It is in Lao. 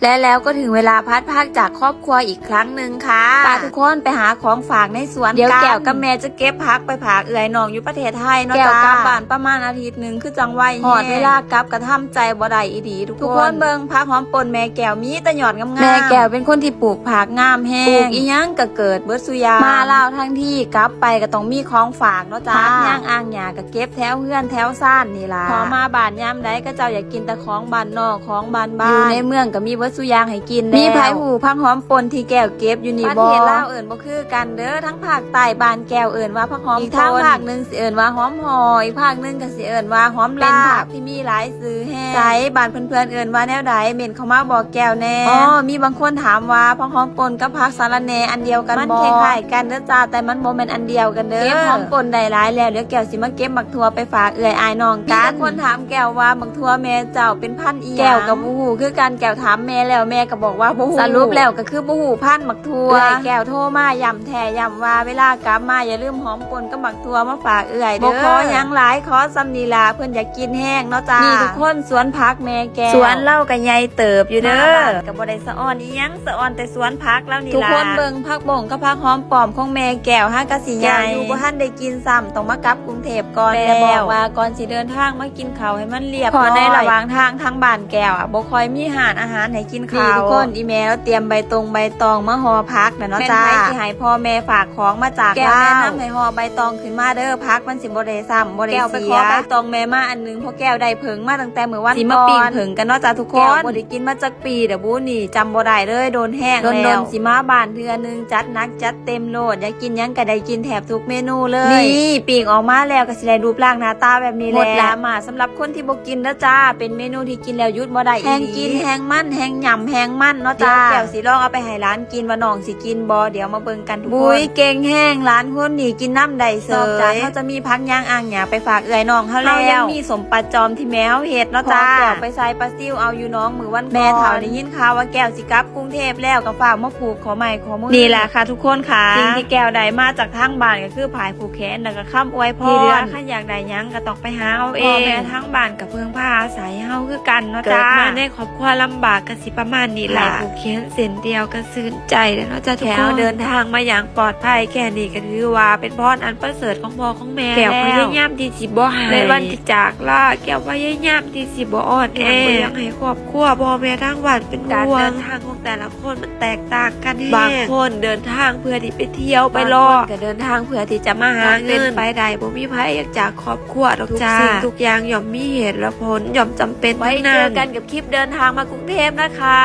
ແລະແລ້ວກໍເຖິງເວລາພັດພາກຈາກຄອບຄົວອີກຄັ້ງໜຶ່ງຄ່ະ. ປະທຸກຄົນໄປຫາຂອງຝາກໃນສວນ ດຽວແກ້ວກັບແມ່ຈະເກັບຜັກໄປຝາກເອື້ອຍນ້ອງຢູ່ປະເທດໄທເນາະ. ແກ້ວກັບບ້ານປະມານອາທິດໜຶ່ງຄືຈັ່ງໄວແຮງ. ຮອດເວລາກັບກໍທຳໃຈບໍ່ໄດ້ອີ່ຫຼີທຸກຄົນ. ເບິ່ງຜັກຫອມປົ່ນແມ່ແກ້ວມີແຕ່ຍອດງາມໆ. ແມ່ແກ້ວເປັນຄົນທີ່ປູກຜັກງາມແຮງ ປູກອີ່ຫຍັງກໍເກີດເບິດສູ່ຢ່າງ. ມາລາວທັງທີ ກັບໄປກໍຕ້ອງມີຂອງຝາກເນາະຈ້າ. ຜັກຫຍັງອ່າງຫຍ້າກໍເກັບແຖວເຮືອນແຖວຊານນີ້ລະ. ພໍມາບ້ານຍາມໃດ ເຂົາເຈົ້າຢາກກິນແຕ່ຂອງບ້ານນອກ ຂອງບ້ານໆ. ຢູ່ໃນເມືອງກໍມີເບິດສູ່ຢ່າງໃຫ້ກິນແລ້ວ. ມີໃຜຮູ້ຜັກຫອມປົ່ນທີ່ແກ້ວເກັບຢູ່ນີ້ບໍ່? ປະເທດລາວເອີ້ນບໍ່ຄືກັນເດີ້. ທາງພາກໃຕ້ບ້ານແກ້ວເອີ້ນວ່າຜັກຫອມປົ່ນ ອີກທາງພາກໜຶ່ງຊິເອີ້ນວ່າຫອມຫໍ່ ອີກພາກໜຶ່ງກໍຊິເອີ້ນວ່າຫອມລາບ. ເປັນຜັກທີ່ມີຫຼາຍຊື່ແຮງ. ໃສ ບ້ານເພື່ອນໆເອີ້ນວ່າແນວໃດ? ເມັ້ນເຂົ້າມາບອກແກ້ວແດ່. ອໍ ມີບາງຄົນຖາມວ່າຜັກຫອມປົ່ນກັບຜັກສະລະແໜ່ອັນດຽວກັນບໍ່? ມັນຄ້າຍໆກັນເດີ້ຈ້າ ແຕ່ມັນບໍ່ແມ່ນອັນດຽວກັນເດີ້. ເກັບຫອມປົ່ນໄດ້ຫຼາຍແລ້ວ ດຽວແກ້ວຊິມາເກັບໝາກຖົ່ວໄປຝາກເອື້ອຍອ້າຍນ້ອງກັນ. ມີແຕ່ຄົນຖາມແກ້ວວ່າໝາກຖົ່ວແມ່ເຈົ້າເປັນພັນອີ່ຫຍັງ? ແກ້ວກໍບໍ່ຮູ້ຄືກັນ ແກ້ວຖາມແມ່ແລ້ວ ແມ່ກໍບອກວ່າບໍ່ຮູ້. ສະຫຼຸບແລ້ວກໍຄືບໍ່ຮູ້ພັນໝາກຖົ່ວ. ເອື້ອຍແກ້ວໂທມາຢ້ຳແທ້ຢ້ຳວ່າ ເວລາກັບມາຢ່າລືມຫອມປົ່ນກັບໝາກຖົ່ວມາຝາກເອື້ອຍເດີ້. ບໍ່ຂໍຫຍັງຫຼາຍ ຂໍສ່ຳນີ້ລະ ເພິ່ນຢາກກິນແຮງເນາະຈ້າ. ນີ້ທຸກຄົນ ສວນຜັກແມ່ແກ້ວ ສວນລາວກໍໃຫຍ່ເຕີບຢູ່ເດີ້. ມາບ້ານກໍບໍ່ໄດ້ສະອອນອີ່ຫຍັງ ສະອອນແຕ່ສວນຜັກລາວນີ້ລະ. ທຸກຄົນເບິ່ງຜັກບົ້ງກັບຜັກຫອມປ້ອມຂອງແມ່ແກ້ວຫາກະຊິໃຫຍ່ ແກ້ວຢູ່ບໍ່ທັນໄດ້ກິນຊ້ຳ ຕ້ອງມາກັບກຸງເທບກ່ອນແລ້ວ. ແມ່ບອກວ່າກ່ອນຊິເດີນທາງມາກິນເຂົ້າໃຫ້ມັນລຽບຮ້ອຍ ເພາະໃນລະຫວ່າງທາງ ທາງບ້ານແກ້ວອະ ບໍ່ຄ່ອຍມີຮ້ານອາຫານໃຫ້ກິນເຂົ້າ. ນີ້ທຸກຄົນ ອີ່ແມ່ລາວຕຽມໃບຕົງໃບຕອງມາຫໍ່ຜັກນະເນາະຈ້າ. ແມ່ນໃຜຊິໃຫ້ພໍ່ແມ່ຝາກຂອງມາຈາກລາວ? ແກ້ວແນະນຳໃຫ້ຫໍ່ໃບຕອງຂຶ້ນມາເດີ້ ຜັກມັນຊິບໍ່ໄດ້ຊ້ຳບໍ່ໄດ້ເສຍ. ແກ້ວໄປຂໍໃບຕອງແມ່ມາອັນໜຶ່ງ ເພາະແກ້ວໄດ້ເຜິ້ງມາຕັ້ງແຕ່ມື້ວັນກ່ອນ. ຊິມາປີ້ງເຜິ້ງກັນເນາະຈ້າທຸກຄົນ. ແກ້ວບໍ່ໄດ້ກິນມາຈັກປີແລ້ວບຸນີ້ ຈຳບໍ່ໄດ້ເລີຍ ໂດນແຮງແລ້ວ. ດົນໆຊິມາບານເທື່ອໜຶ່ງ ຈັດໜັກຈັດເຕັມໂລດ ຢາກກິນຫຍັງກໍໄດ້ກິນແທບທຸກເມນູເລີຍ. ນີ້ປີ້ງອອກມາແລ້ວກໍຊິໄດ້ຮູບຮ່າງໜ້າຕາແບບນີ້ແຫຼະ. ໝົດລະມາສຳລັບຄົນທີ່ບໍ່ກິນເດີ້ຈ້າ ເປັນເມນູທີ່ກິນແລ້ວຢຸດບໍ່ໄດ້ອີ່ຫຼີ. ແຮງກິນແຮງມັນ ແຮງຫຍ້ຳແຮງມັນເນາະຈ້າ. ດຽວແກ້ວຊິລອງເອົາໄປໃຫ້ຫຼານກິນວ່ານ້ອງຊິກິນບໍ່ ດຽວມາເບິ່ງກັນທຸກຄົນ. ບຸ້ຍ ເກັ່ງແຮງ ຫຼານຄົນນີ້ກິນນຳໄດ້ເສີຍ. ນອກຈາກເຮົາຈະມີຜັກຫຍັງອ່າງຫຍ້າໄປຝາກເອື້ອຍນ້ອງເຮົາແລ້ວ ເຮົາຍັງມີສົ້ມປາຈອມທີ່ແມ່ເຮົາເຮັດເນາະຈ້າ. ພໍ່ແກ້ວໄປໃສ່ປາຊິວເອົາຢູ່ໜອງມື້ວັນກ່ອນ. ແມ່ເຖົ້າໄດ້ຍິນຂ່າວວ່າແກ້ວຊິກັບກຸງເທບແລ້ວ ກໍຟ້າວມາຜູກຂໍ້ໄມ້ຂໍ້ມື. ນີ້ລະຄ່ະທຸກຄົນຄ່ະ ສິ່ງທີ່ແກ້ວໄດ້ມາຈາກທາງບ້ານກໍຄືຝ້າຍຜູກແຂນ ແລ້ວກໍຄຳອວຍພອນ. ທີ່ເຫຼືອຄັນຢາກໄດ້ຫຍັງກໍຕ້ອງໄປຫາເອົາເອງ. ພໍ່ແມ່ທາງບ້ານກໍເພິ່ງພາອາໄສເຮົາຄືກັນເນາະຈ້າ. ເກີດມາໃນຄອບຄົວລຳບາກກໍຊິປະມານນີ້ລະ ຜູກແຂນເສັ້ນດຽວກໍຊື່ນໃຈແລ້ວເນາະຈ້າທຸກຄົນ. ແຄ່ເຮົາເດີນທາງມາຢ່າງປອດໄພ ແຄ່ນີ້ກໍຖືວ່າເປັນພອນອັນປະເສີດຂອງພໍ່ຂອງແມ່ແລ້ວ. ແກ້ວພະຍາຍາມທີ່ຊິບໍ່ໃຫ້ ໃນວັນທີ່ຈາກລາ ແກ້ວພະຍາຍາມທີ່ຊິບໍ່ອ່ອນແອ ບໍ່ຢາກໃຫ້ຄອບຄົວພໍ່ແມ່ທາງບ້ານເປັນຫ່ວງ. ການເດີນທາງຂອງແຕ່ລະຄົນມັນແຕກຕ່າງກັນແຮງ. ບາງຄົນເດີນທາງເພື່ອທີ່ໄປທ່ຽວໄປຫຼໍ່ ບາງຄົນກໍເດີນທາງເພື່ອທີ່ຈະມາຫາເງິນ. ເປັນໄປໄດ້ບໍ່ມີໃຜຢາກຈາກຄອບຄົວດອກຈ້າ. ທຸກສິ່ງທຸກຢ່າງຍ່ອມມີເຫດແລະຜົນ ຍ່ອມຈຳເປັນທັງນັ້ນ. ໄວ້ເຈີກັນກັບຄລິບເດີນທາງມາກຸງເທບນະຄະ.